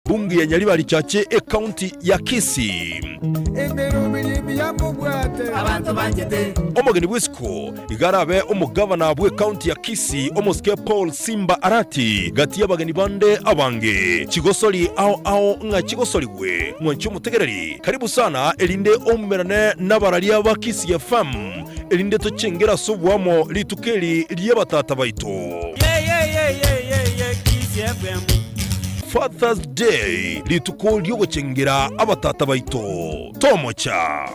Bunge ya Nyaribari Chache Ekaunti ya Kisii. Omogeni bw'isiko iga arabe omogavana bw'ekaunti ya Kisii omosike Paul Simba Arati gati y'abageni bande abange. Chigosori ao ao ng'a chigosorigwe mwanche omotegereri. Karibu sana erinde oumerane nabararia ba Kisii FM erinde tochengere ase oboamo rituko eri ri'abatata baito. Father's Day, rituko ri'ogochengera abatata baito. Tomocha!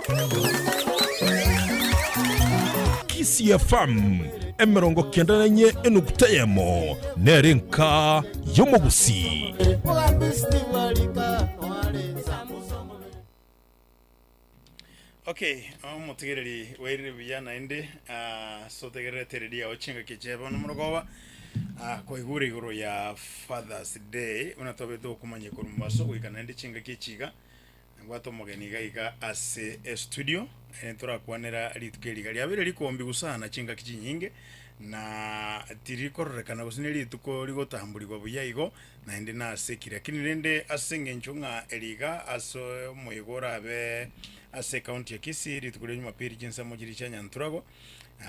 Kisii FM, 94 enuguta eyemo, nere enka y'omogusii. Okay, omotegereri wairire buya naende ah, ase otegererete eredio yao chingaki echi bono morogoba ah, kwaigure igoro ya Father's Day buna twabete okomanya korwa mobaso goika naende chingaki echi iga nabwate omogeni iga iga ase estudio eh, torakwanera rituko eri iga riabeire rikombigu sana chingaki chinyinge na tirikororekana gose ne rituko rigotamburigwa buya igo Naende nase ki? Lakini rende ase engencho ng'a eri iga ase omoyega orabe ase ecounty ya Kisii rituko ria Jumapili chinsemo chiria chia Nyanturago,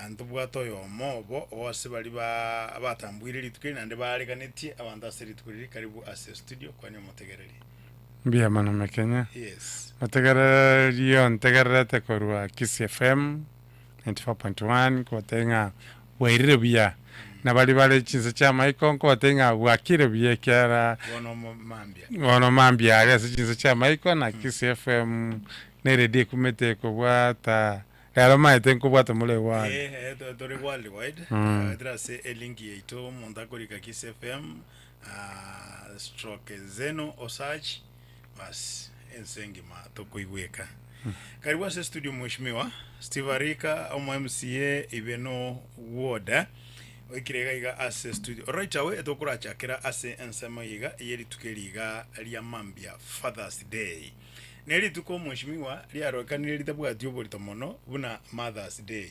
ntobwate oyomo obo o ase baria ba batambuire rituko eri naende bareganetie abanto ase rituko riria karibu ase studio kwania omotegereri. Mbuya mono Mekenya. Yes. Motegereri ontegererete korwa Kisii FM 94.1 nkobatebia ng'a bwairire buya, na baria bare chinse chi'amaiko nkobatebia ng'a bwakire buya ekiagera Bono omo mambia. bono mambia aria ase chinse chi'amaiko na Kisii FM na eredio ekumete ekobwata rero omanyete nkobwata more world. Eh, eh, to- tore worldwide mm. Tore ase elink yaito omonto akorika Kiss FM ah, stroke zeno osearch bas ense engima tokoigweka Karibu ase studio mheshimiwa Steve Arika omo MCA Ibeno ward eh. Oikire iga iga ase studio right away tokorachakera ase ensemo iga ye rituko eri iga ria mambia Father's Day. Ne rituko mheshimiwa riarorekanire ritabwati oborito mono buna Mother's Day.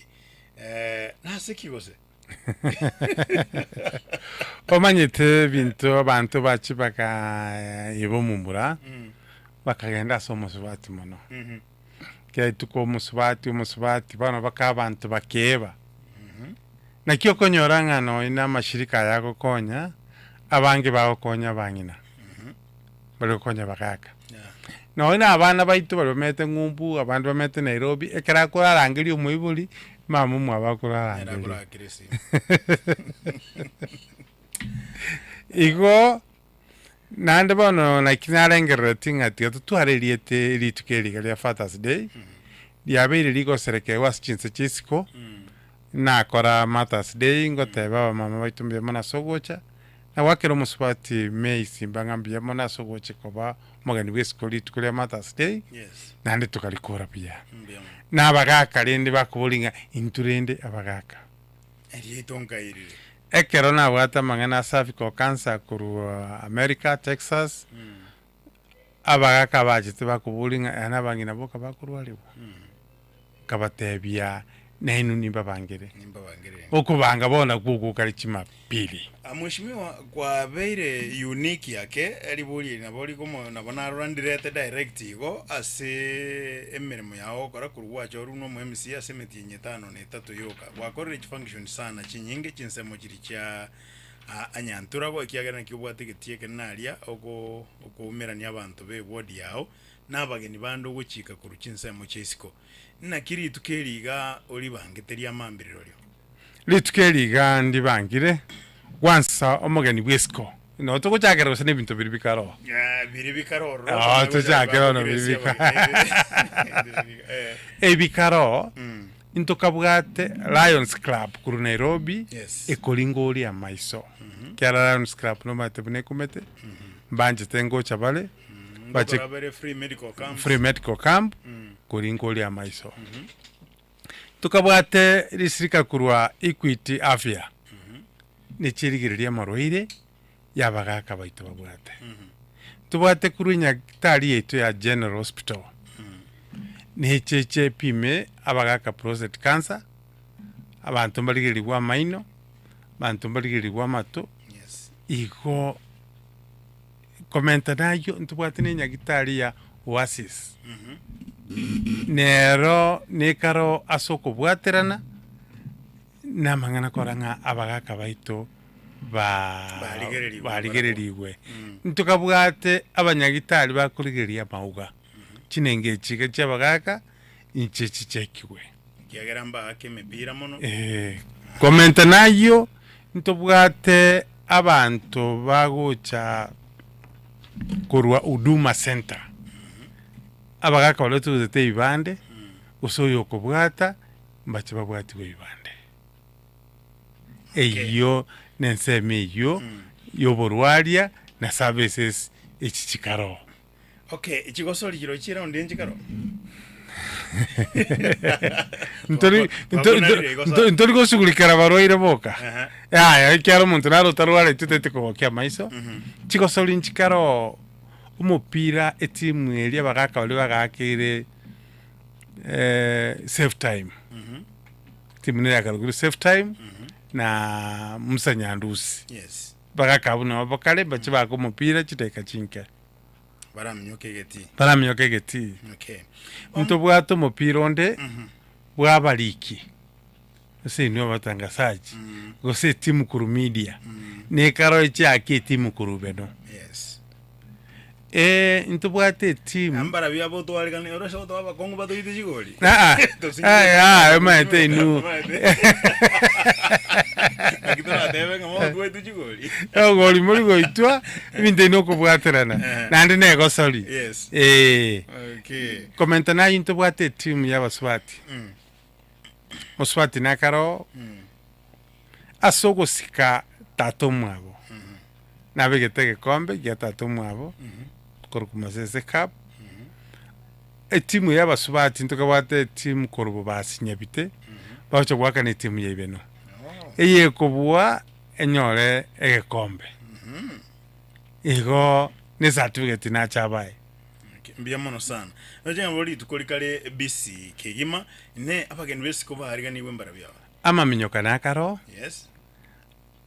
Eh, nase ki gose? Omanyete ebinto abanto bachia bakaiba omomura, bakagenda ase omosubati mono. Kera rituko omosubati omosubati bono baka abanto bakeeba. Naki okonyora ng'a nonye na amashirika aya agokonya, abange bagokonya abang'ina, bari gokonya abagaka. Nonye na abana baito baria bamenyete ng'umbu, abande bamenyete Nairobi, ekero akorarangeria omoibori, mama omwabo akorarangeria. Igo, naende bono naki narengereretie ng'a tiga totware erieta rituko eri iga ria Father's Day, riabeire rigoserekewa ase chinse chia isiko, nakora Mother's Day ngoteba abamama baito mbuya mono ase ogocha, Na gwakera omosubati May Simba ng'a mbuya mono ase ogocha koba omogeni bw'esiko rituko ria Mother's Day, Yes. naende tokarikora buya. Mbuya mono. Na abagaka rende bakoboria ng'a intwe rende abagaka. Eriaito nkairire. Ekero nabwate amang'ana a cervical cancer korwa America, Texas, abagaka bachete bakoboria ng'a yaani abang'ina boka bakorwarigwa. Nkabatebia, Nainwe nimbabangere. Nimbabangere. Okobanga bono nakwo gokare chimapili. Ah, Mheshimiwa kwabeire unique ake ribori eri nabo rikomo nabo narora ndirete direct igo ase emeremo yao ogokora korwa gwachorwa buna omo MCA ase emetienyi etano na etato yoka. Gwakorire chifunction sana chinyinge chinsemo chiria chia ah, Anyanturagwa ekiagera naki obwate egetii ekenene aria oko okoumerania abanto be eward yao na abageni bande ogochika korwa chinsemo chia isiko. Naki rituko eri iga oribangete ri'amambia rirorio? Rituko eri iga ndibangire gwansa omogeni bw'esiko. Nabo togochakera gose nebinto biria bikare oo. Eh, biria bikare ororo. Ah, tochake bono biria Eh, Ebikare oo, intokabwate Lions Club korwa Nairobi, Yes. ekoringoria amaiso. Ekiagera Lions Club nomanyete buna ekumete, mbanchete ngocha bare, bache ngokora bare free medical camps. free medical camp, koringoria amaiso. Tokabwate risirika korwa Equity Afya, ne chirigereria amarwaire y'abagaka baito babwate. Tobwate korwa enyagitari yaito ya General Hospital, neche eche epime abagaka prostate cancer, abanto mbarigererigwe amaino, abanto mbarigererigwe amato, Yes. igo. Komenta nayio ntobwate na enyagitari ya Oasis, nero nekaro ase okobwaterana na amang'ana kora ng'a abagaka baito ba Barigererigwe barigererigwe. Ntokabwate abanyagitari bakorigereria amauga, chinengo echi iga chia abagaka inche chichekigwe. Ekiagera mbaake emepira mono. Ee, komenta nayio ntobwate abanto bagocha korwa Huduma Centre, abagaka baria batugutete ebibande, gose oyo okobwata, mbache babwatigwe ebibande. Eyio nensemo eyio yoborwaria na services echi chikaroo. Okay, chigosori chiro chiraundi enchikaro. Ntori ntori Twakunarire igo ntori sana. ntori goshughulikera barwaire boka. Aha. Yaya ekiagera omonto naro otarwareti otaete kogokia amaiso, chigosori nchikaroo omopira etimu eria abagaka baria bagakeire save time. Etimu nere yakarokirwe save time na Musa Nyandusi. Yes. Bagaka abwo nabo bakare mbache baake omopira chidakika chinke. Baraminyoke egetii. Baraminyoke egetii. Okay. Ntobwate omopira onde bw'abariki, gose inwe abatangasaji, gose etimu korwa media, nekero echiake etimu korwa beno. Yes. Eh, ntobwate etimu Ambarabi abo otwarigani ore ase gotoa abakongu batoite chigori. Ah, ah, Tosinye- ah, ah, omanyete inwe. Omanyete. Naki toratebe ng'a mono twaitwe chigori. Ogori mori goitwa, ebinto ebi nokobwaterana, Eh. naende na egosori. Yes. Eh. Okay. Komenta naye ntobwate etimu ya abasubati. Mosubati nakare oo, ase ogosika tata omwabo, nabegete egekombe gia tata omwabo, korokwa Masese Cup, etimu ya abasubati ntokabwate etimu korwa Bobasi Nyabite, bagocha goakana etimu ya Ibeno, eyekobua enyore egekombe, igo ne ecertificate nache abae. Okay, mbuya mono sana. Roche ng'a bo rituko rikare busy kegima, ne abageni b'esiko baariganigwe mbarabio aba. Amaminyokano akaro, Yes.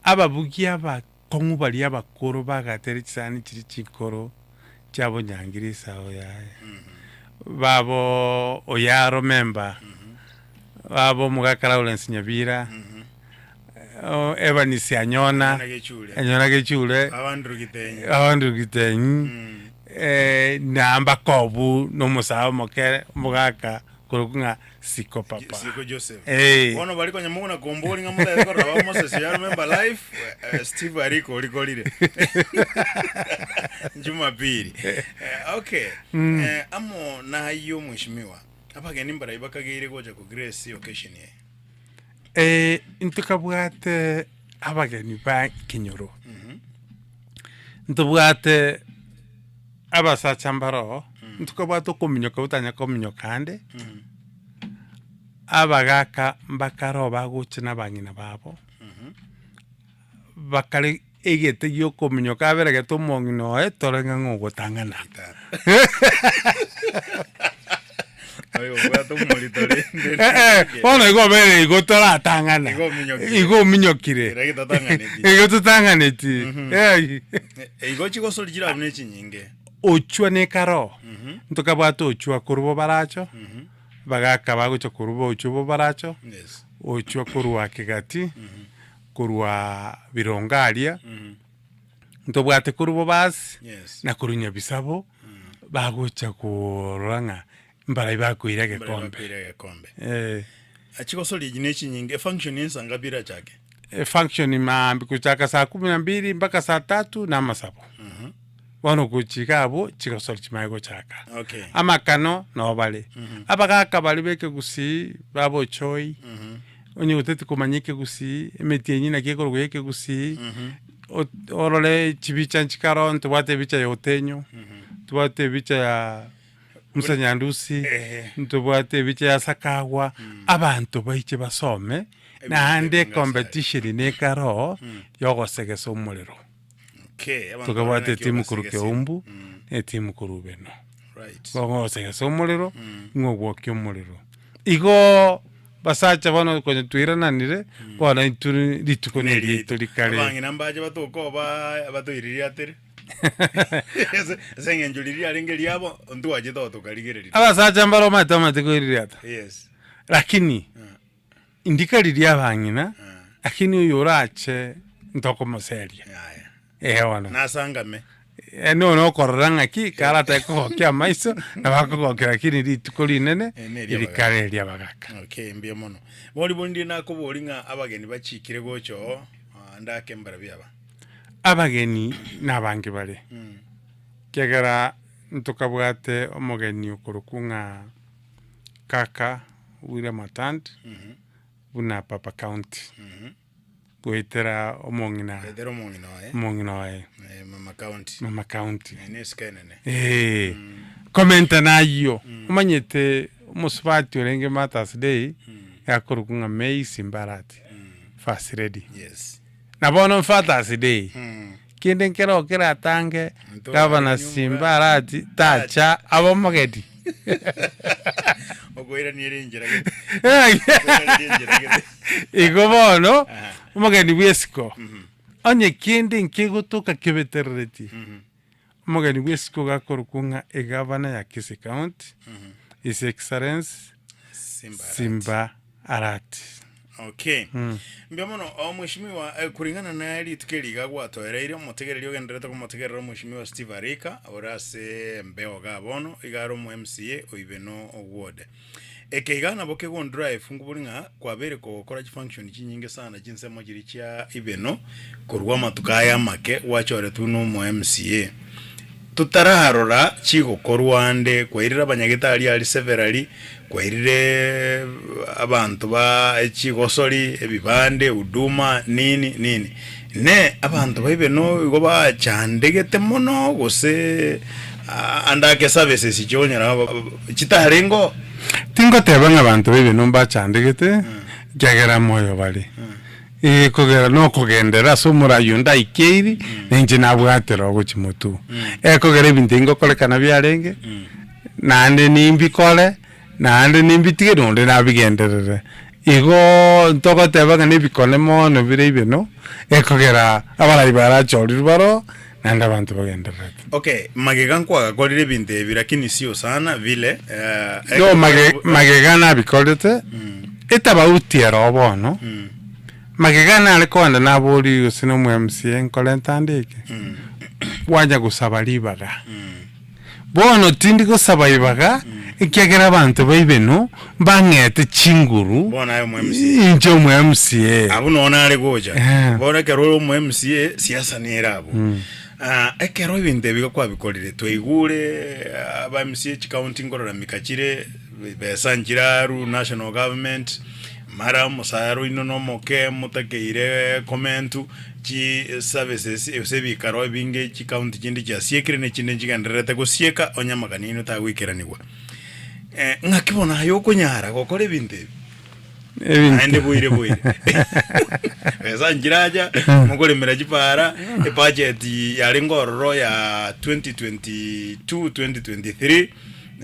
ababugia abakong'u baria abakoro bagatere chisani chiria chinkoro chiabo Nyangiri esao yaye, babo Oyaro member, babo omogaka Lawrence Nyabira, Evans Anyona, Anyona Gechure. Anyona Gechure, Baba Andrew Gitenyi. baba Andrew Gitenyi, na mbakobu na omosae omoke omogaka korokwa ng'a Siko Papa. Siko Joseph. Eh. Bono bari konya mogona kombori ng'a motagete korora ba Moses ya remember life eh, Steve ariko orikorire. Jumapili. Eh, okay. Eh, amo nayo mheshimiwa. Abageni mbarai bakageire gocha ko grace occasion eye. Eh, ntokabwate abageni ba ekenyoro, ntobwate abasacha mbaroo, ntokabwate okominyoka gotanya kominyoka ande, abagaka mbakare bagocha na abang'ina babo, bakare egete gia okominyoka aberegete omong'ina oye tore ng'a ng'a ogotang'ana. Oyo obwate omorito rende. Eh, eh, bono igo obere igo toratang'ana. Igo ominyokire. Igo ominyokire. Kera getatang'aneti. Igo totang'aneti. Eh. Eh, Igo chigosori chirabu ne chinyinge. Ochwa nekaro. Ntokabwate ochwa korwa bobaracho, bagaka bagocha korwa bochwa bobaracho, Yes. ochwa korwa kegati, korwa birongo aria, ntobwate korwa bobasi, Yes. na korwa nyabisabo, bagocha korora ng'a mbarai bakoira egekombe. Bakoira egekombe. Eh, Chigosori echi ne chinyinge, efunction ensanga birachake. efunction maambia gochaka saa kumi na mbili mpaka saa tatu na amasabo. Bono gochia iga abwo chigosori chimanye gochaka. Okay. Amakano noo bare. Abagaka baria ba ekegusii baba ochoi, onye goteti komanya ekegusii, emetienyi naki ekorokwa ya ekegusii, ot- orore chibicha nchikare ntobwate ebicha ya otenyo, ntobwate ebicha ya Musa Nyandusi, Ehe. ntobwate ebicha ya Sakagwa, abanto baiche basome, naende ebinga ecompetition nekare oo, yogosegesa omorero. Okay, abanto Tokabwate bare naki etimu korwa ogasegese. Keumbu, na etimu korwa Ubeno. Right. Bogosegesa omorero, ng'a ogwokia omorero. Igoo basacha bono konya twairananire, bono intwe rituko neriaito rikare. Abang'ina mbache batoke oba batoiririe atere. Ase ase eng'encho riria riarenge riabo, ntwachete oo tokarigereria. Abasacha mbare omanyete bamanyete koiririata, Yes. lakini ndikari ria abang'ina, lakini oyo orache ntokomoseria. Yaya. Eeh bono. Nasangame. Yaani oyo nokorora ng'aki karatake kogokia amaiso, nabo akogokia lakini rituko rinene Eh, neria rikare eria abagaka. Okay, mbuya mono. Bori bondire nakobori ng'a abageni bachikire gocha oo, ah, ndake mbarabio aba. Abageni nabange bare, ekiagera ntokabwate omogeni okorokwa ng'a Kaka William Atandi, buna Papa County, goetera omong'ina Goetera omong'ina oye. omong'ina oye. Eh, Mama County. Mama County. Eh, ne esika enene. Eeh, komenta nayio, omanyete omosubati orenge Martha's Day, akorokwa ng'a May Simbarati, First Lady. Yes. Na bono Father's Day, kende nkero keratange Gavana Simba Arati tacha abe omogeni. Okoirania ere enchera gete. Okoirania enchera gete. Igo bono, omogeni bw'esiko, onye kende nkegotoka kebetereretie, omogeni bw'esiko gakorokwa ng'a egavana ya Kisii County, His Excellency Simba Arati. Simba Arati. Okay. Mbuya mono o mweshimiwa eh, kuringana na rituko eri iga gwatoereire omotegereri ogendererete komotegerera omweshimiwa Steve Arika ore ase embeo iga bono iga are omo MCA o Ibeno ward. Eke iga nabo kegondrive nkobori ng'a kwabeire kogokora chifunction chinyinge sana chinsemo chiria chia Ibeno korwa amatuko aya amake gwachoretwe na omo MCA. Totararora chigokorwa ande, kwairire abanyagetari aria severally, kwairire abanto ba chigosori, ebibande, huduma, nini nini. Ne abanto ba Ibeno igo bachandegete mono gose ande ake services chionyora chitarenge oo? Tingoteba ng'a abanto ba Ibeno mbachandegete, ekiagera moyo bare. Ekogera nokogenderera ase omorai onde aikeiri, na inche nabwatera ogochia motwe. Ekogera ebinto ebi ngokorekana biarenge, naende nimbikore, naende nimbitige na onde nabigenderere. Igoo ntogoteba ng'a na ebikone mono bire ibeno, ekogera abarai barachorirwe baroo, naende abanto bagendererete. Okay, magega nkwagakorire ebinto ebi lakini sio sana vile eh, No mage, magega nabikorete, etabauti ero bono, magega nare kogenda naborie gose na omo MCA nkorenta ande eke, bwanya gosaba ribaga. Bono tindi gosaba ibaga, ekiagera abanto ba Ibeno mbang'ete chinguru, Bono aye omo MCA. inche omo MCA. Abwo noo nare gocha. Eh. Bono ekero ore omo MCA, siasa nere abwo. Ah, ekero ebinto ebi kwabikorire, twaigure aba MCA chikaunti nkoraramika chire, besa nchire arwu national government, mara omosara oino na omoke motakeire komentu, chi services gose ebikaro ebinge chikaunti chinde chiasiekire na echinde nchigendererete gosieka onye amagani aino tagoikeranigwa. Ng'aki bono aye okonyara gokora ebinto ebi? Naende boire boire. Besa nchiracha, mokoremera chipara, ebudget yarenge ororo ya 2022 2023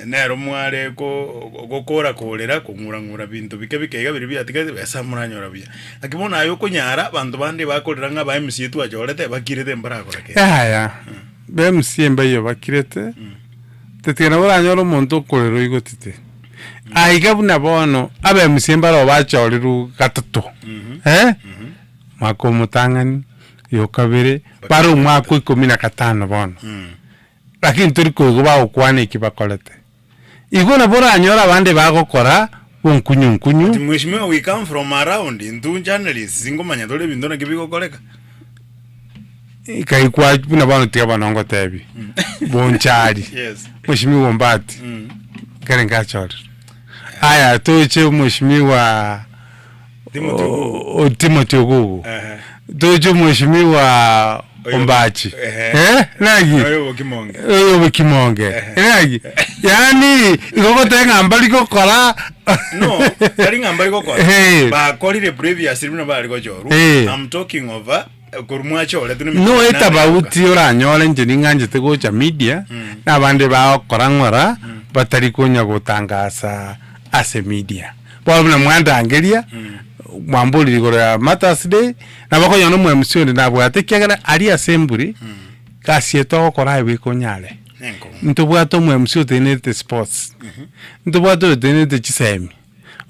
nero mware ko gokora korera kong'ura ng'ura binto bike bike iga biria biatigarete besa moranyora buya. Naki bono aye okonyara abanto bande bakorera ng'a aba MCA twachorete bakirete mbarakora kende. Yaya, ba MCA mbaiyo bakirete, tetiga nabo oranyore omonto okorera oigotete. Aiga buna bono aba MCA mbaroo bachorirwe gatato, eh, omwaka omotang'ani, oyo kabere, bare omwaka o ikomi na gatano bono. Lakini tori koigwa bagokwana eki bakorete. Igo nabo oranyore abande bagokora bonkunyu nkunyu. But mheshimiwa we come from around intwe journalists singomanya tore ebinto naki bigokoreka. Ikaikwa buna bono tiga bono ngotebi Bonchari Yes. Mheshimiwa Ombati kere nkachorire aya toche Mheshimiwa Timothy Ogugu. o- Timothy Ogugu Ehe. toche Mheshimiwa Oyo- Ombachi Ehe. eh naki Oyo Bokimonge. oyo Bokimonge naki yaani igo ogoteba ng'a mbari gokora No, tari ng'a mbari gokora. Eh. Bakorire previously buna bari gochorwa. Eh. I'm talking of uh, korwa mwachoretwe na No emechando etabauti oranyore inche ning'anchete gocha media, na abande bagokora ng'ora batari konya gotangasa ase media. Bono buna mwandangeria, mwamborire igoro ya Martyrs Day, nabo okonyora na omo MC onde nabwate ekiagera aria ase emburi. Gasi eye togokora aye bweka onyare. Nenkong'u. Ntobwate omo MC otenerete sports, ntobwate oyotenerete chisemi,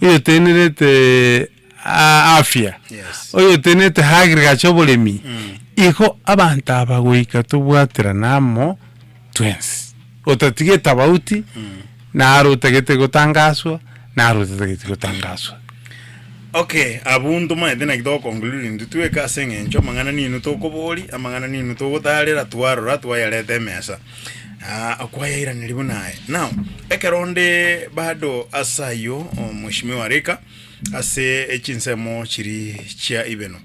oyotenerete afya, Yes. oyotenerete agriculture oboremi, igo abanto aba goika tobwaterane amo twensi. Otatiga etabauti, naro otagete gotangaswa, naro otatageti gotangaswa. Okay, abwo ntomaete naki togo conclude intwe tweka ase eng'encho amang'ana ninwe tokobori, amang'ana ninwe togotarera twarora twayareta emesa. Ah, okwayairaneria buna aye. Now, ekero onde bado ase ayio Mheshimiwa Rika, ase chinsemo chiria chia Ibeno,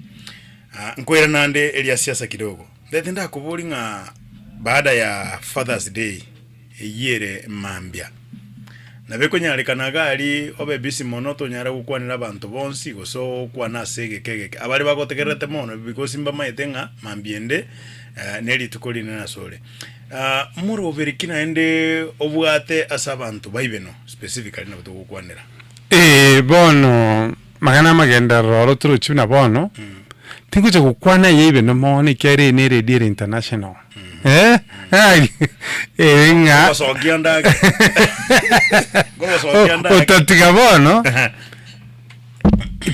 ah, nkoirana ande eria siasa kidogo. Ntagete ndakobori ng'a baada ya Father's Day eyio ere mambia, nabo ekonyarekana iga aria obe busy mono tonyare gokwanera abanto bonsi gose okwane ase egeka egeke. Abaria bagotegererete mono because mbamaete ng'a mambia ende ne rituko rinene asore. Moroberi ki naende obwate ase abanto baibeno specifically nabo togokwanera? Ee, bono Magana amagenderero oro torochi buna bono, tingocha gokwana eye ibe mono ekiagera eye ne radio ere international. Eh, ai, ere ng'a Ngogosokia ndake. Ngogosokia ndake. otatiga bono,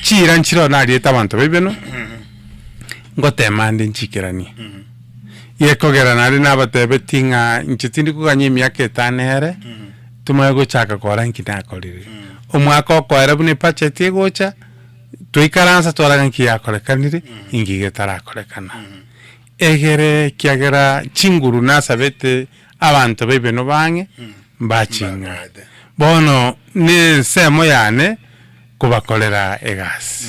chiira nchire nariete abanto baibeno, ngotema ande nchikeranie. Gekogera naende nabatebetie ng'a inche tindi koganya emiaka etano ere, Tomanye gochaka kora nki nakorire. Omwaka okoera buna ebudget egocha, twaikaransa twarora nki yakorekanire, inki getarakorekana. Egere ekiagera chinguru nasabete abanto baibeno bang'e, mbaching'a. Bono na ensemo yane kobakorera egasi.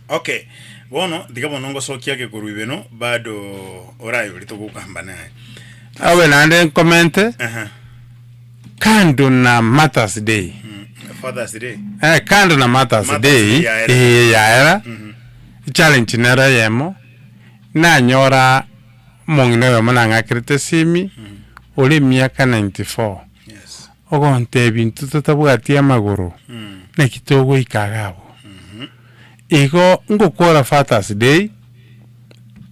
Okay, bono tiga bono ngosokia ake korwa ibeno bado orayori togokamba naye. Abe naende nkomente, Aha. kando na Martha's Day, Father's Day. eh, kando na Martha's Martha's Day, Day yaera. eh, yaera, challenge nero eyemo, nanyora omong'ina oyomo nang'akerete esimi, ore emiaka 94, Yes. ogontebia intwe totabwati amagoro, naki togoika iga abwo. Igo ngokora Father's Day,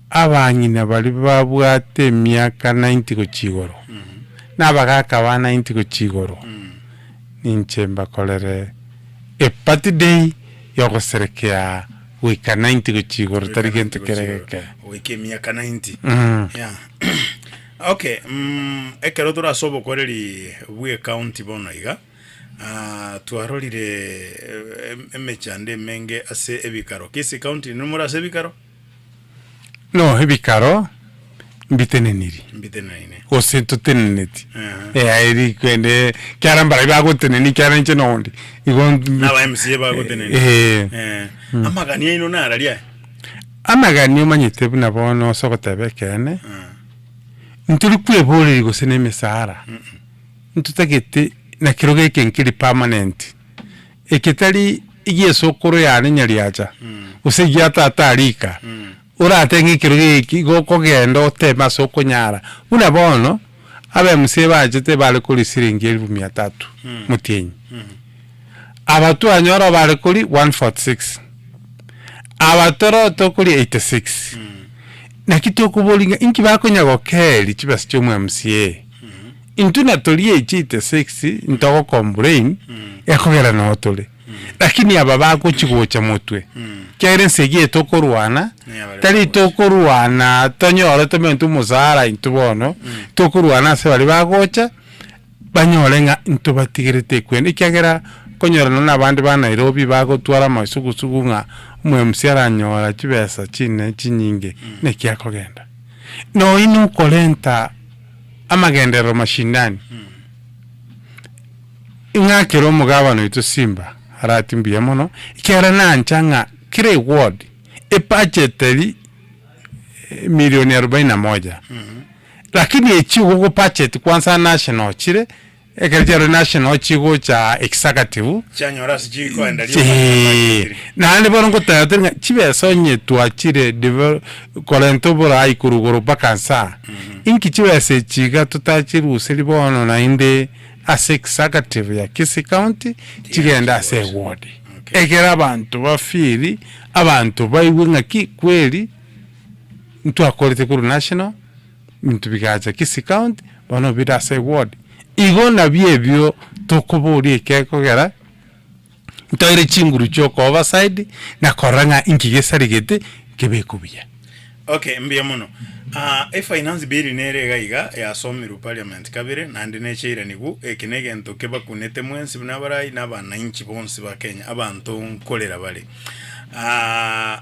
abang'ina baria babwate emiaka 90 gochia igoro, na abagaka ba 90 gochia igoro, ninche mbakorere a party day yogoserekea goika 90 gochia igoro tari gento kere geke. Goika emiaka 90. Yeah. Okay, mm, ekero tore ase obokoreri bwa ecounty bono iga, Twarorire emechando emenge ase ebikaro. Kisii County inwe more ase ebikaro? No, ebikaro mbiteneniri Mbiteneine. gose toteneneti Aha. eh, eri kende kiara mbaria bagotenenia kiara inche nondi igo Naba MCA bagotenenia. Eh. Eh. Amagani aino nararia aya? Amagani omanyete buna bono ase ogoteba ekeene, ntori kweboreria gose na emesara. Ntotagete na kerogo eke nkeri permanent, eke tari egiesokoro yane nyariacha, gose egia tata arika, orate ng'a ekerogo eke igo okogenda oteme ase okonyara. Buna bono, aba MCA bachete bare koria siringi elfu mia tatu motienyi, aba twanyora bare koria 146, aba toro tokoria 86. Naki tokoboria ng'a inki bakonya gokeeria chibesa chia omo MCA? Intwe natorie echi 86 ntogo complain ekogera noo tore lakini aba bagochi gocha motwe ekiagera ense eyio etokorwana tari tokorwana tonyore tomentwe omosara intwe bono tokorwana ase baria bagocha banyore ng'a ntobatigerete ekwende ekiagera okonyora nonye na abande ba Nairobi bagotwara amasugusugu ng'a omo MC aranyora chibesa chine chinyinge naki akogenda. Nonya nokorenta amagenderero mashindani, ing'akere omogabana oito Simba arati mbuya mono, ekiagera nancha ng'a kera eward ebudget eri milioni arobaini na moja, lakini echio igo okobudget kwanza national chire. Ekero chiarure national chigocha executive, Chianyora ase chikoenda rioka Chii. Naende bono ngoteba tore ng'a chibesa onye twachire devel korenta oborai korwa igoro mpaka nse aa, inki chibesa echi iga totachiruseria bono naende ase executive ya Kisii County chigende ase eward. Okay. Ekero abanto ba feel, abanto baigwe ng'aki kweri ntwakorete korwa national. Ebinto bigacha Kisii County, bono bire ase eward. Igo nabio ebio tokoboria ekekogera, ntoire chinguru chia oko overside na korora ng'a inki gesarigete nkebekwe buya. Okay, mbuya mono. Ah, efinance bill nere iga iga yasomirwe parliament kabere naende necheiranigu, eke negento kebakunete mwensi buna abarai na abanainchi bonsi ba Kenya, abanto nkorera bare. Ah,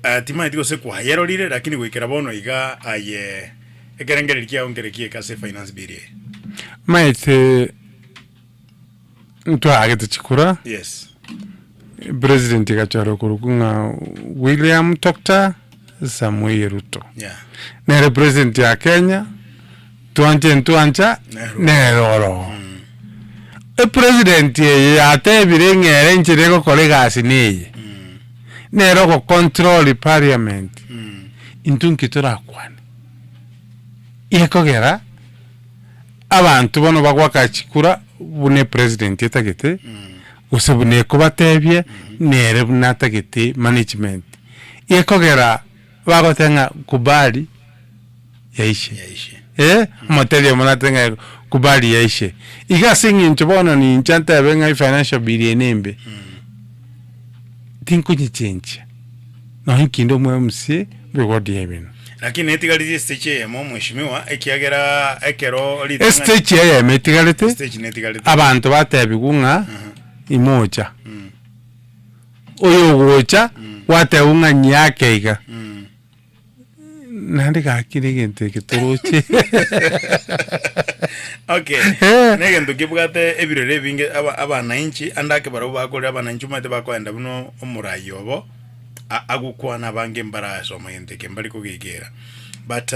ah, timanyeti gose kwayerorire lakini goikera bono iga aye ekerengererio kiago nkere kieke ase efinance bill eye. Maete ntwaagete chikura, Yes. president agachorwa korokwa ng'a William Doctor Samoei Ruto. Yeah. Nere president ya Kenya, twanche ntwancha, Nere nere oro. Epresident eye yatebire ng'a ere enchera egokora egasi neye, nere ogocontrol parliament, intwe nki torakwane? Gekogera. Abanto bono bagoaka chikura buna epresident etagete, gose buna ekobatebia, nere buna atagete management. Gekogera bagoteba ng'a kubali yaishe. Yaishe. Eh, omotebia omonto atebe ng'a kubali yaishe. Iga ase eng'encho bono ninche ntebe ng'a efinancial bill eye nembe, tinkonyechenchia. Nonye kinde omo MC bw'eward ya Ibeno. Lakini netigareti estage eyemo mweshimiwa ekiagera ekero ritang'ani Estage eyemo etigarete, Estage netigarete. abanto batebigwa ng'a imocha. Oyo ogocha gwatebwa ng'a nyiake iga. Naende gaki na egento eke toroche. Okay. Eh. Negento kebwate ebirero ebinge aba- abanainchi ande ake barabwo bakorire abanainchi omanyete bakoenda buna omorai obo a- agokwana abange mbarasoma gento eke mbari kogeikera but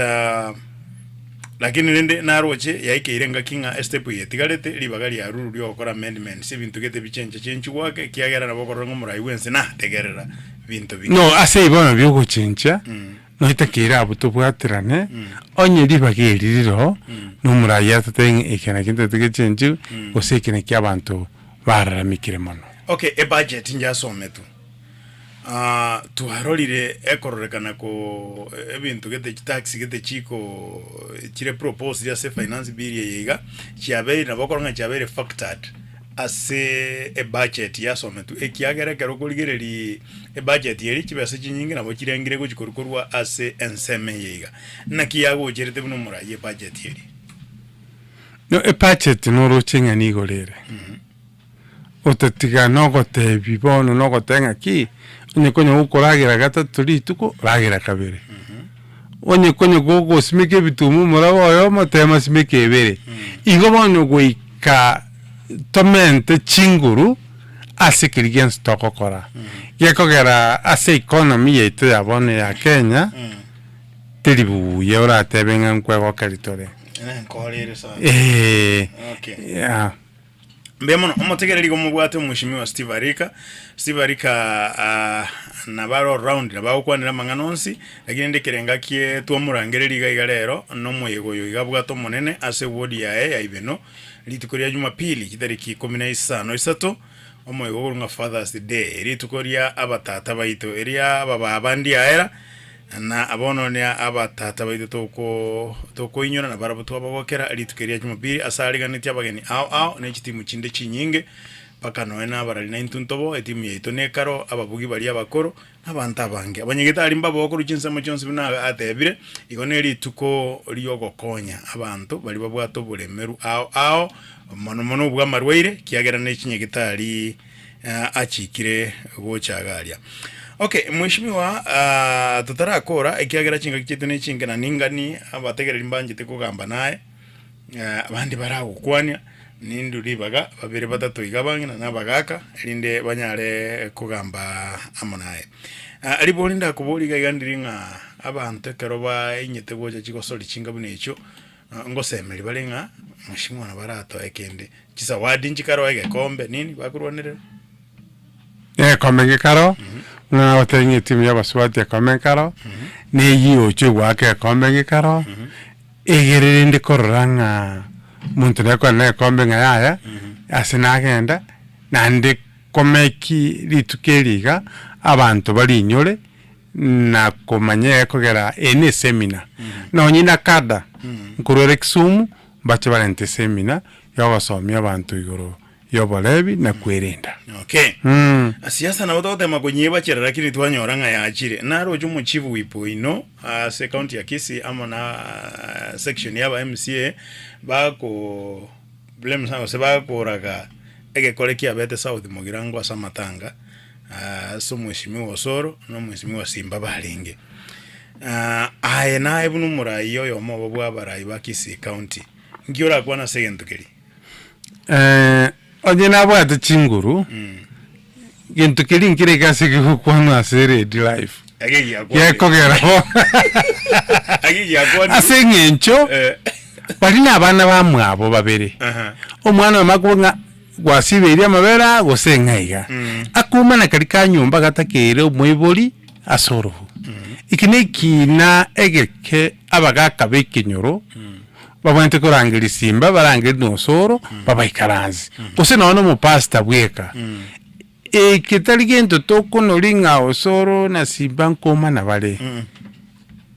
lakini rende naroche yaikeire engaki ng'a estep eye etigarete ribaga riarurwe riogokora amendments ebinto gete bichencha chenchigwa ake ekiagera nabo okorora ng'a omorai bwense nategerera binto bike. No ase igo bono biogochenchia, noitakeire abwo tobwaterane, onye ribaga eri riro, na omoraia atotebie ng'a eke nakio ntagete gechenchiwe, gose eke nakio abanto bararamekire mono. Okay, ebudget njasometwe, twarorire ekororekana ko ebinto gete chitax gete chiko chire proposed ase efinance bill eye iga, chiabeire nabo okorora ng'a chiabeire factored ase ebudget yasometwe ekiagera ekero okorigereria ebudget eria chibesa chinyinge nabo chirengire gochi korwa korwa ase ensemo eye iga. Naki yagocherete buna omoraia ebudget eria? No ebudget noroche ng'a nigo rere, otatiga nogotebia bono nogoteba ng'aki, onye konya gokoragera gatato rituko, ragera kabere. Onye konya gogosimeka ebituma omoraba oyomo, tema simeka ebere. Igo bono goika tomente chinguru ase keria gionsi togokora. Gekogera ase economy yaito ya bono ya Kenya, teri buya oratebe ng'a nkwegokeri tore. Nkorire sana. Eeh, Okay. yeah. Mbuya mono, omotegereri igo mobwate omweshimiwa Steve Arika. Steve Arika ah, nabo are all round, nabo agokwanera amang'ana onsi, lakini rende ekerengo akie twamorangereria iga iga rero, na omoyega oyo iga abwate omonene ase eward yaye ya Ibeno, rituko ria Jumapili chitariki ikomi na isano isato, omoyega okorwa ng'a Father's Day, rituko ria abatata baito, eria abababa ndiaera, Na bono abatata baito toko tokoinyora na barabwo twabagokera rituko eria Jumapili ase ariganetie abageni ao ao ne chitimu chinde chinyinge mpaka nonya na abarari naintwe ntobo etimu yaito nekaro ababugi baria abakoro na abanto abange. Abanyagetari mbaboo korwa chinsemo chionsi buna atebire igo ne rituko riogokonya abanto baria babwate oboremeru ao ao mono mono obwamarwaire ekiagera ne chinyagetari achikire gocha iga aria. Okay, mweshimiwa ah, totarakora ekiagera chingaki chiaito ne chinke na ningani abategereri mbanchete kogamba naye eh, abande baragokwania nindwe ribaga babere batato iga abang'ina na abagaka erinde banyare kogamba amo naye. Ah, ribori ndakoborie iga iga ndiri ng'a abanto ekero bainyete gocha chigosori chinga buna echio Ngosemeria bare ng'a mweshimiwa nabo aratoe kende, chisawadi nchikaroe egekombe nini bakorwanerera. Egekombe gekaro, buna nagotebia ng'a etimu ya abasubati egekombe nkaro, na eywo yocha egoaka egekombe gekaro, egere rende korora ng'a omonto nakwane na egekombe ng'a yaya, ase nagenda, naende komeki rituko eri iga, abanto barinyore. na komanya ekogera eye ne esemina. Nonye na kada, nkorwa ere Kisumu, mbache barente esemina ya ogosomia abanto igoro y'oborebi na kwerenda. Okay. Siasa nabo togotema konyebachera lakini twanyora ng'a yachire. Naroche omochief whip oino ase county ya Kisii amo na section ya aba MCA bako blame sana gose bakoraga egekore kiabete South Mugirango ase amatanga ase omweshimiwa Osoro na omweshimiwa Simba barenge. Aye naye buna omorai oyomo obo bwa abarai ba Kisii county, nki orakwane ase egento keria? Onye nabwate chinguru, gento keria nkere eke ase kegokwanwa ase eredio live, Ake giakwanire. gekogera bo Ake giakwanire. ase eng'encho baria na abana bamwabo babere, Aha. omwana oyomo akoboka ng'a gwasibeirie amabere aa gose ng'a iga, akoumana karia ka nyomba gatakeire omoibori ase orobu. Eki na ekina egeke abagaka ba ekenyoro. Babwenerete korangeria simba, barangerie na osoro, babaikaranse. Gose nonya na omopastor bweka. Eke tari gento tokonoria ng'a osoro na simba nkomana bare.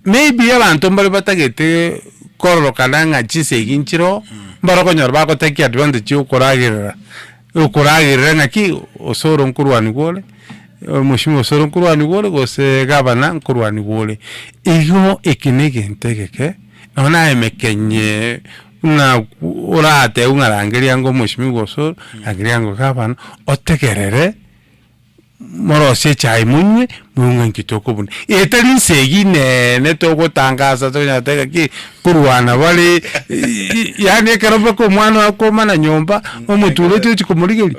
Maybe abanto mbare batagete kororokana ng'a chisegi nchiroo, mbare okonyora bagotake advantage ya okoragerera, okoragerera ng'aki osoro nkorwaniwa ore, omweshimiwa osoro nkorwaniwa ore, gose gavana nkorwaniwa ore. Igo eke na egento egeke. Nonya naye emekenye buna oratebwe ng'a rangeria ango omweshimiwa gose oro, rangeria ango gavana, otegerere morosie echae monywe, moigwe ng'a inki tokobuna. Etari nse eywo inene togotangasa tokonyara goteba ng'aki, korwana bare yaani ekero mpaka omwana oye akomana nyomba, omotureti ochia komorigeria.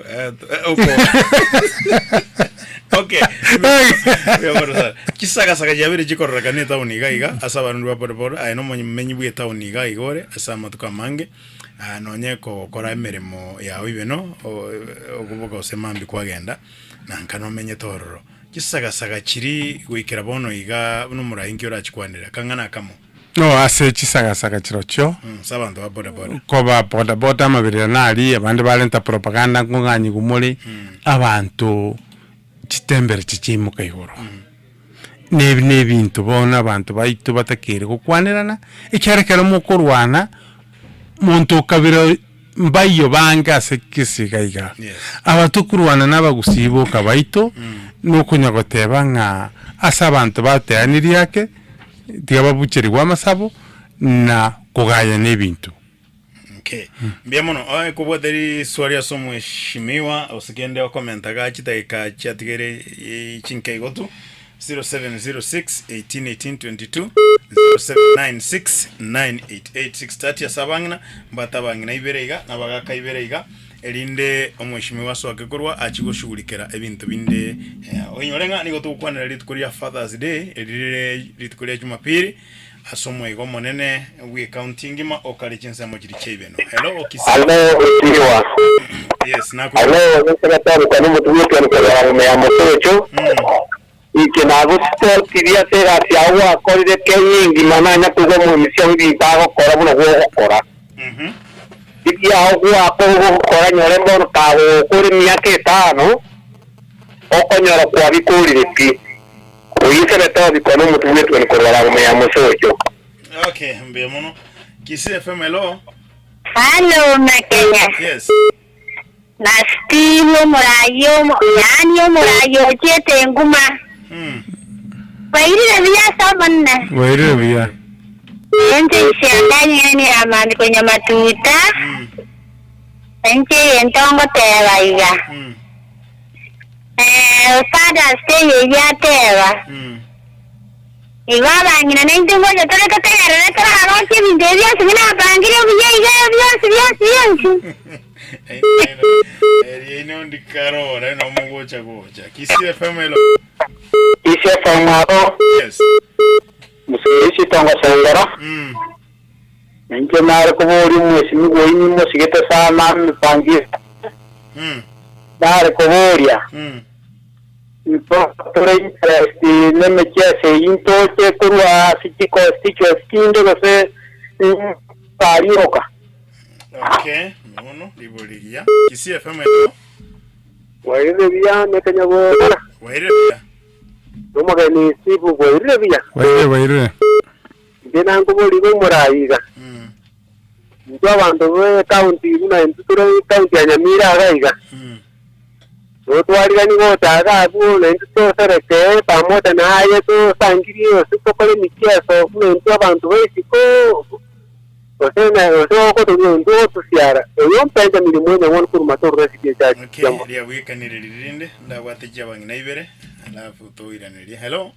Okay. Mbuya mono sana. Chisagasaga chiabeire chikororekana etown iga iga ase abarwani ba bodaboda aye nomonyemenyi bwe etown iga iga ore ase amatuko amange ah, nonye kogokora emeremo yao ibe no okoboka gose mambia kwagenda na nka nomenyete ororo. Chisagasaga chiri goikera bono iga buna omorai nki orachikwanere? Akang'ana akamo. No ase chisagasaga chirochio. Ase abanto ba bodaboda. Koba bodaboda amaberera naria abande barenta propaganda nkong'anyigwa more, abanto chitemperature chiaimoka igoro. Na ebi na ebinto bono abanto baito batakeire gokwanerana, ekiagera ekero mokorwana, monto okabere mbaiyo bange ase kegese iga iga. Yes. Aba tokorwana na abagusii boka baito, nokonya goteba ng'a ase abanto bateanirie ake, Tiga babucherigwe amasabo na kogayana ebinto. Okay. Mbuya mono. Oe kobwate riswali ase omweshimiwa gose kende okomenta igaa chidakika chiatigaire eh, chinke igo tu 0706 18 18 22 0796 988 630 ase abang'ina mbwate abang'ina ibere iga na abagaka ibere iga erinde omweshimiwa asoake korwa achie goshughulikera ebinto binde eh, oinyore ng'a nigo togokwanera rituko ria Father's Day eri rire rituko ria Jumapili ase omoigo omonene bw'ecounty engima okare chinsemo chiria chia ibeno. Hello Kisii. Alo Osiriwa. Yes, naku. Alo nsekatari nomotumia okianukera ya ya mosocho. Inche nagositotirie ase egasi yao gwakorire Kenya engima nanya koigwa omoemisia bw'ebinto agokora buna gwogokora. Ekiao gwakora nyore mbono kagokora emiaka etano, okonyora kwabikorire pi. Oyio sebete obikone omotwe bw'etuoni korwa ragome ya mosocho. Okay, mbuya mono. Kisii FM, hello. Halo Mekenya. Yes. Na Steve omoraai omo, yaani omoraai ochiete enguma. Bwairire buya ase Omonene. Bwairire buya. Enche isianda nyene ya mambia konya matuta, enche egento ngoteba iga. Eh, Father's Day eyio ateba. Igo abang'ina naintwe ngocha tore totegerere toraroche ebinto ebi bionsi buna apangire buya iga bionsi bionsi bionsi. Eriaino ndikarore nomogocha gocha. Kisii FM hello. Kisii FM abo, Yes. Musiri Chitongo Sengera, Inche nare koboria omwesimigwa oino imosigete sana emipango Nare koboria, Ntore interest nemechieso eyio ntoche korwa ase chiconstituency chinde gose barioka? Okay, bono ribori rigiya. Kisii FM hello. Bwairire buya Mekenya bora. Bwairire buya. Nomogeni Steve bwairire buya? Bwairire bwairire. Inche nankobori iga omorai iga. Intwe abanto be county buna intwe tore county ya Nyamira iga iga. Notwarigani gocha iga abwo na intwe toserekee pamoja na aye tosangirie gose tokore emicheso buna intwe abanto ba isiko gose na gose ogotogia intwe ogotusiara. Oyo Benjamin Mwenya bono korwa Matoro Recipe Church. Okay, riabwekanire riria rinde ndabwate chiabang'ina ibere alafu toiranerie. Hello,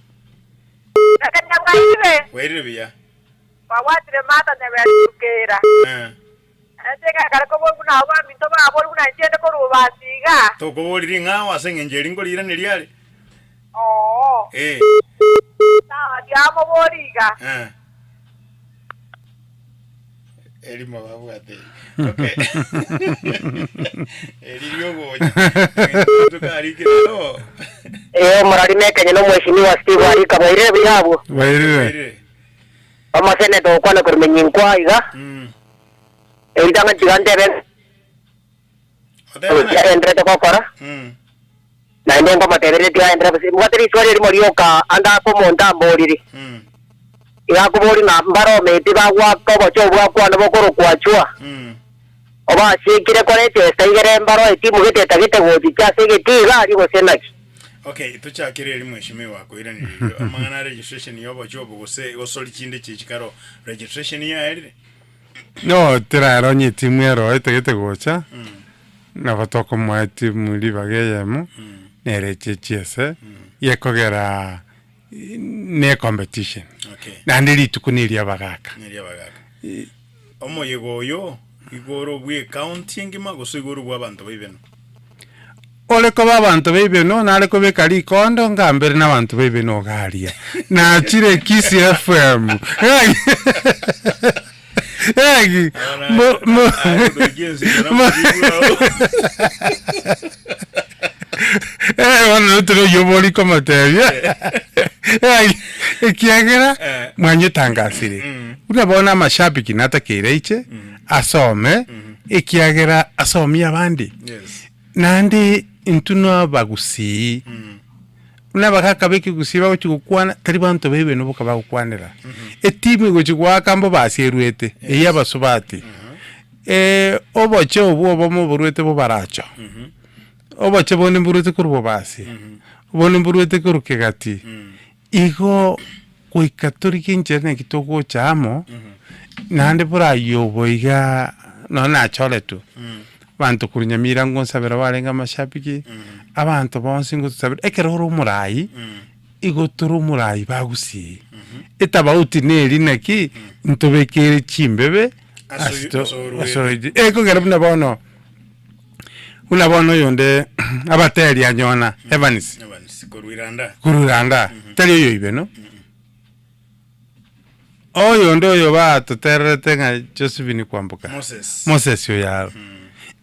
Ekero bwairire, bwairire buya? babwatire Martha nyaberukeira. Eh. Ase egekare koborwa buna abwo baminto baborwa buna inche inde korwa obasi iga. Tokobori ring'ao ase eng'encho eri nkoriiraneria are. Oo. Eh. Sawa, tiga amobori iga. Eh. Erimo babwate. Okay. Eri riogocha. Tukarikire no. Ee, omorari nekenye na omweshimiwa Steve Arika bwairire buya abwo. Bwairire. Bwairire. Omoseneta ogokwana korwa Menyinkwa iga, Eritang'ani tiga ntebe Otebe naki? agenderete gokora, naende nkomotebereria tiga agenderere gose. Mbwate riswali erimo rioka ande ase omonto amborire. Iga akoboria ng'a mbarometi bagwaka obochie obwo bwakwana bokorokwa Achua, obasiekire koreta esa igere mbaro etimu gete etagete gochicha ase egetii iga aria gose naki? Okay, tochakere eri mweshimiwa koiraneria erio amang'ana a registration ya obochie obo gose gosori chinde chichi karo registration yaerire? No teraro onye etimu ero etagete gocha, nabo tokomoa etimu ribaga eyemo, nere eche echiese, gekogera ne ecompetition. Okay. Naende rituko na eria abagaka. Neria abagaka. Omoyega oyo igo ore obwa ecounty engima gose igo ore obwa abanto ba Ibeno? Ore koba abanto ba Ibeno nare kobeka rikondo ngambere na abanto ba Ibeno iga aria. Nachire Kisii FM. Egi, mo- mo- mo- Eh, bono tore oyio bori komotebia. Egi, ekiagera Eh. mwanyetangasire. Buna bono amashabiki natakeire aiche asome ekiagera asomie abande. Yes. Naende intwe nabagusii, buna abagaka b'ekegusii bagochia gokwana, tari banto baibeno boka bagokwanera. Etimu egochia goaka mbobasi erwete, eyio abasubati. Oboche obwo obomo borwete bobaracho, oboche bonde mborwete korwa bobasi, obonde mborwete korwa kegati. Igo goika torigie enchera naki togocha amo, naende borayio obo igaa nonye nachoretwe, abanto korwa Nyamira ngonsabera barenge amashabiki, abanto bonsi ngotosabera, ekero ore omorai, igo tore omorai bagusii, etabauti neri naki, ntobekere chimbebe Ase ase to ase orwere. ase oye ekogera buna bono, buna bono oyonde abateri anyona Evans. Evans korwa Iranda. Korwa Iranda, tari oyoibe no. Oyonde oyo batotererete ng'a Josephine Kwamboka. Moses. Moses oyo aro.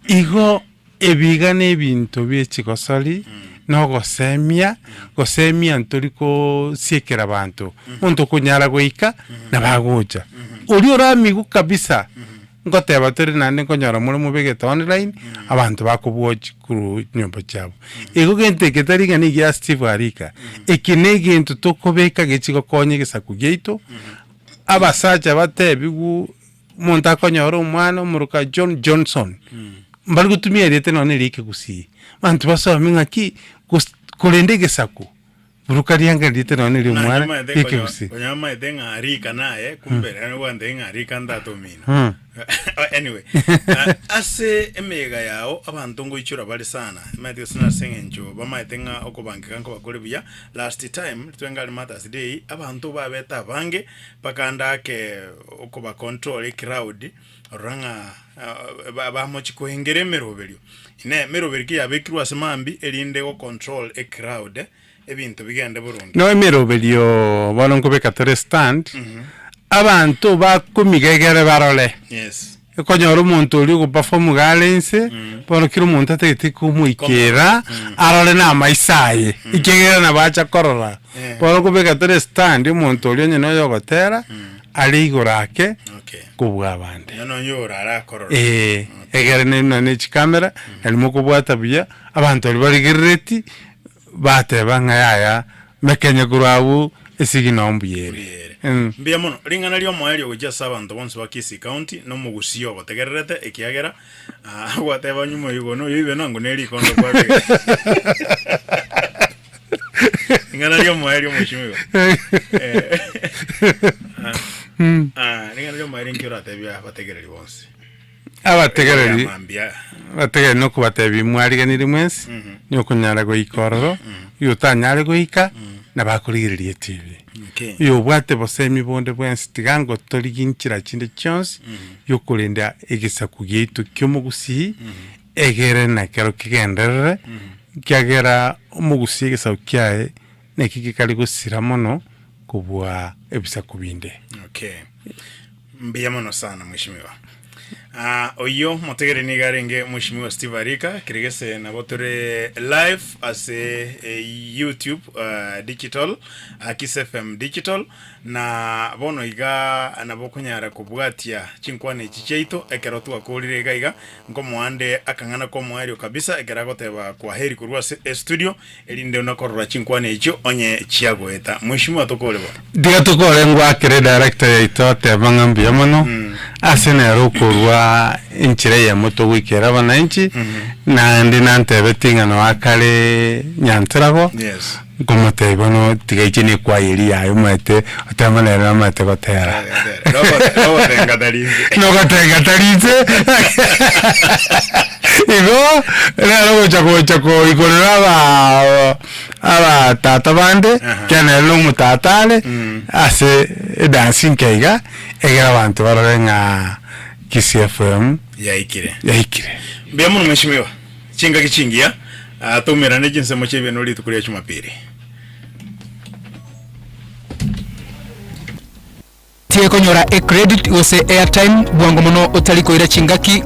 Igo ebiga na ebinto bie chigosori, na ogosemia, gosemia ntori kosiekera banto, omonto okonyara goika, nabo agocha. Oria oramigwe kabisa. Ngoteba tore naende nkonyora more mobegete online, abanto bakobwochi korwa chinyomba chiabo. Igo gento eke tari ng'a nigia Steve Arika, eke na egento tokobeka gechi gokonya egesaku giaito, abasacha batebiwu omonto akonyora omwana omoroka John Johnson, mbari gotumia erieta nonye na eria ekegusii, abanto basome ng'aki gos korenda egesaku. Buruka riange riete nonya neria omwana ri'ekegusii. Konya maete ng'a arika naye kumbe ere gwantebia ng'a arika ntata omino. Mm. Anyway, ase emeyega yao abanto ngoichora bare sana emaete gose nase eng'encho bamaete ng'a okobangeka nkobakore buya last time ritwenge are Martha's Day abanto babete abange mpaka ndake okoba control ecrowd Rora ng'a bamochia koengera emeroberio. Inee! Emeroberio ki yabekirwe ase mambia erinde gocontrol ecrowd ebinto bigende boronge? No emeroberio bono nkobeka tore stand, abanto bakomiga egere barore. Yes. Okonyora omonto oria ogoperform iga are inse, bono kera omonto atagete komoikera, arore na amaiso aye, ekiagera nabo acha korora. Bono nkobeka tore stand omonto oria onye noyo ogotera, are igoro ake, Okay. kobua abande. Nonya nonya orare akorora. Ee, egere ne nonya ne chikamera, nari mokobwata buya, abanto baria barigerereti, bateba ng'a yaya. Mekenye korwa abwo esegi noo mbuya ere. Mbuya ere. Mm. Mbuya mono. Ring'ana ri'omoerio gochia ase abanto bonsi ba Kisii County na omogusii ogotegererete ekiagera ah, gwateba nyuma igo noyo ibe nango ne rikondo kwabeka. Ring'ana ri'omoerio mweshimiwa. Eh. Ah, ah, ring'ana ri'omoerio nki oratebie abategereri bonsi? Abategereri Mambia. abategereri nokobatebia mwariganirie mwensi, nokonyara goika ororo, oyo otanyare goika, nabo akorigereria etibi. Okay. Oyo obwate bosemi bonde bwensi tiga ngotorigie nchera chinde chionsi yokorenda egesaku giaito ki'omogusii, egere nekero kegenderere, ekiagera omogusii egesaku kiaye naki gekare gosira mono kobua ebisaku binde. Okay. Mbuya mono sana mweshimiwa. Ah, oyio motegere nigo arenge mweshimiwa Steve Arika kiregese nabo tore live ase eh, YouTube uh, digital uh, Kiss FM digital na bono iga nabo okonyara kobwatia chinkwana echi chiaito ekero twakorire iga iga nkomoande akang'ana komoerio kabisa ekero agoteba kwaheri korwa ase estudio Erinde onakorora chinkwana echio onye chiagoeta. Mweshimiwa tokore bono. Tiga tokore ngwakere director yaito ateba ng'a mbuya mono ase nere okorwa enchera eyemo togoikera abananchi naende nantebetie ng'a noe akare Nyantrago Yes. nkomotebia bono tiga inche ne ekwaya eria yaye omanyete oteba nere namanyete gotera. Nogotenga tari inse. Nogotenga tari inse. Igo nere ogocha gocha koikorera aba abatata bande, ekiagera nere na omotata are, ase edansi nke iga, egere abanto barore ng'a Kisii FM Yaikire. yaikire. Mbuya mono mweshimiwa. Chingaki chingiya, ah, toumerane chinsemo chi'ebieno rituko ria Jumapili. Tiekonyora ecredit gose airtime bwango mono otari koira chingaki.